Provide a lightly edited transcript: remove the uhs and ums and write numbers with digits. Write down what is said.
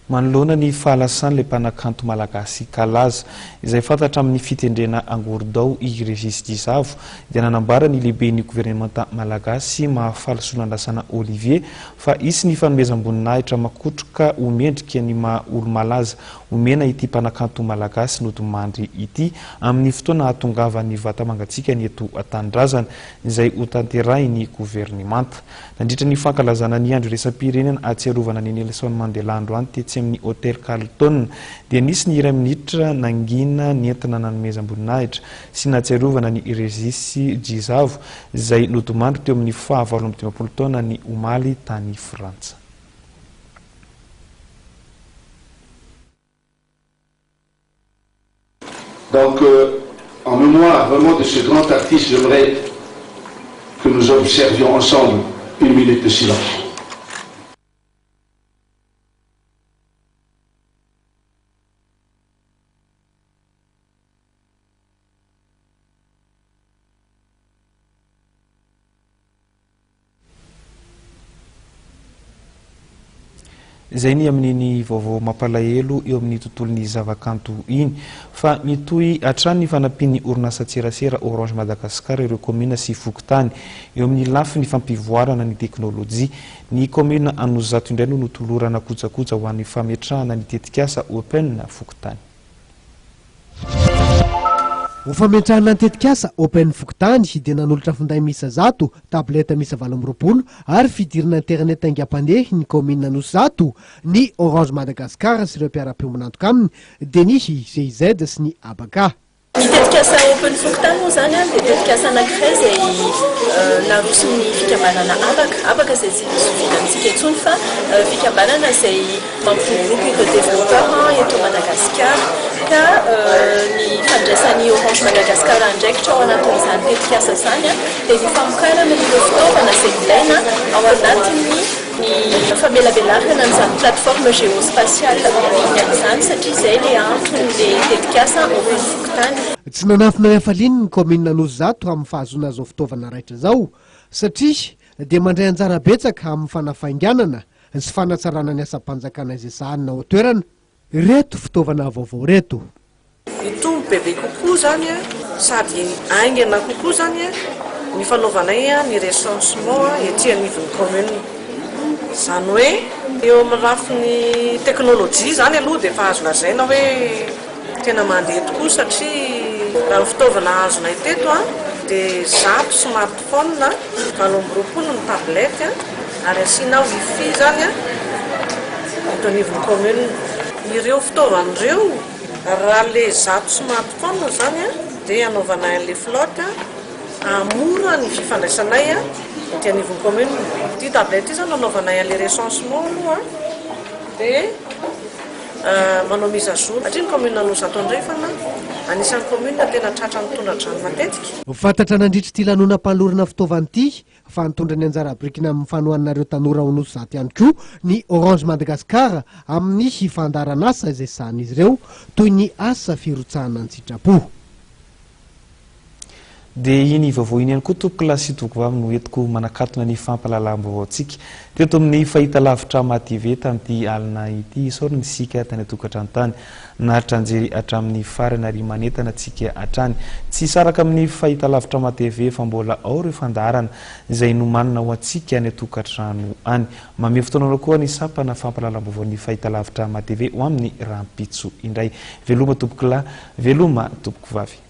Manoloana ny fahalasan'ilay mpanakanto malagasy kalaza, izay fantatra amin'ny fitendrena angorodao i Régis Dizavo, dia nanambara ny lehiben'ny governemanta malagasy Mahafaly Solonandrasana Olivier fa hisy ny fanomezam-boninahitra makotroka ho mendrika ny maha olo-malaza omena ity mpanakanto malagasy nodimandry ity amin'ny fotoana hahatongavan'ny vata-mangatsiakany eto an-tanindrazana izay hotanterahin'ny governemanta. Nandritra ny fankalazana ny andro iraisam-pirenena ahatsiarovana an'i Nelson Mandela androany tetsy amin'ny Hotel Carlton dia nisy ny iray minitra nangina nentina nanomezam-boninahitra sy nahatsiarovana an'i Régis Djizavo izay nodimandry teo amin'ny faha 58 taonany omaly tany Frantsa. Donc, en mémoire vraiment de ce grand artiste, j'aimerais que nous observions ensemble une minute de silence. Izay ny amin'iny vaovao mampalahelo eo amin'ny tontolon'ny zavakanto iny. Fa mitohy hatrany ny fanampian'ny orinasan-tserasera Orange Madagascar ireo kaominina sy fokontany eo amin'ny lafiny fampivoarana ny teknolojia. Ny kaominina Anosizato indray no notolorana kojakoja ho an'ny fametrahana ny tetikasa Open fokontany. Ho fametrahana ny tetikasa Open Fokontany dia nanolotra finday miisa zato, tablette miisa 28 ary fidirana internet haingam-pandeha ny kaominina Anosizato, ny Orange Madagascar sy ireo mpiara-piombon'antoka aminy dia ny GIZ sy ny Abaka. Ny tetikasa Open Fokontany moa izany dia tetikasa anankiray izay naroson'ny fikambanana Abaka, Abaka izay tsy zoviana amintsika intsony fa fikambanana izay mampiroborobo ireo développeurs eto Madagasikara ka ny fandraisan'ny Orange Madagascar andraikitra ao anatin'izany tetikasa izany dia ny famokarana ireo fitaovana izay ilaina ao anatin'ny ny famelabelarana an'izany plateforme géospatiale en ligne izany satria izay ilay anton'ilay tetikasa Open Fokontany. Tsy nanafina ny hafaliany ny kaominina Anosizato amin'ny fahazoana izao fitaovana raitra izao satria dia mandray anjara betsaka amin'ny fanafainganana sy fanatsarana ny asam-panjakana izay sahanina ao an-toerana ireto fitaovana vaovao ireto. Hitombo bebe kokoa izany sady haingana kokoa izany ny fanaovanay ny recensement ety anivon'ny commune. Izany hoe eo amin'ny lafiny teknolojia izany aloha dia efa azo lazaina hoe tena mandeha tokoa satria raha ny fitaovana azonay teto dia zato smartphone, 28 ny tablette ary asiana wifi izany eto anivon'ny commune. Ireo fitaovana ireo raha le zato smartphone izany dia anaovanay an'le flotte hahamora ny fifandraisanay ety anivon'ny commune. Ity tablette ity izany no anaovanay an'le recensement aloha dia manao mise à jour satria ny commune Anosizato Andrefana anisan'ny commune tena tratran'ny tondra-drano matetika. Fantatra nandritra ity lanonam-panolorana fitaovana ity fa nitondra ny anjara birikiny amin'ny fanohanana ireo tanora ao Anosizato ihany koa ny Orange Madagascar amin'ny fandaharan'asa izay sahanin'izy ireo toy ny asa firotsahana an-tsitrapo. Dia iny vaovao iny ihany koa tompokolahy sy tompokovavy no entiko manakatona ny fampahalalam-baovaontsika teto amin'ny fahitalavitra MATV tamin'ity alina ity. Isaorana isika tany an-tokantrano tany naharitra nijery hatramin'ny farany ary manentana antsika hatrany tsy hisaraka amin'ny fahitalavitra MATV fa mbola ao ireo fandaharana izay nomanina ho antsika any an-tokantrano any. Mamehy fotoana anao koa ny sampana fampahalalam-baovaon'ny fahitalavitra MATV ho amin'ny rahampitso indray. Veloma tompokolahy, veloma tompokovavy.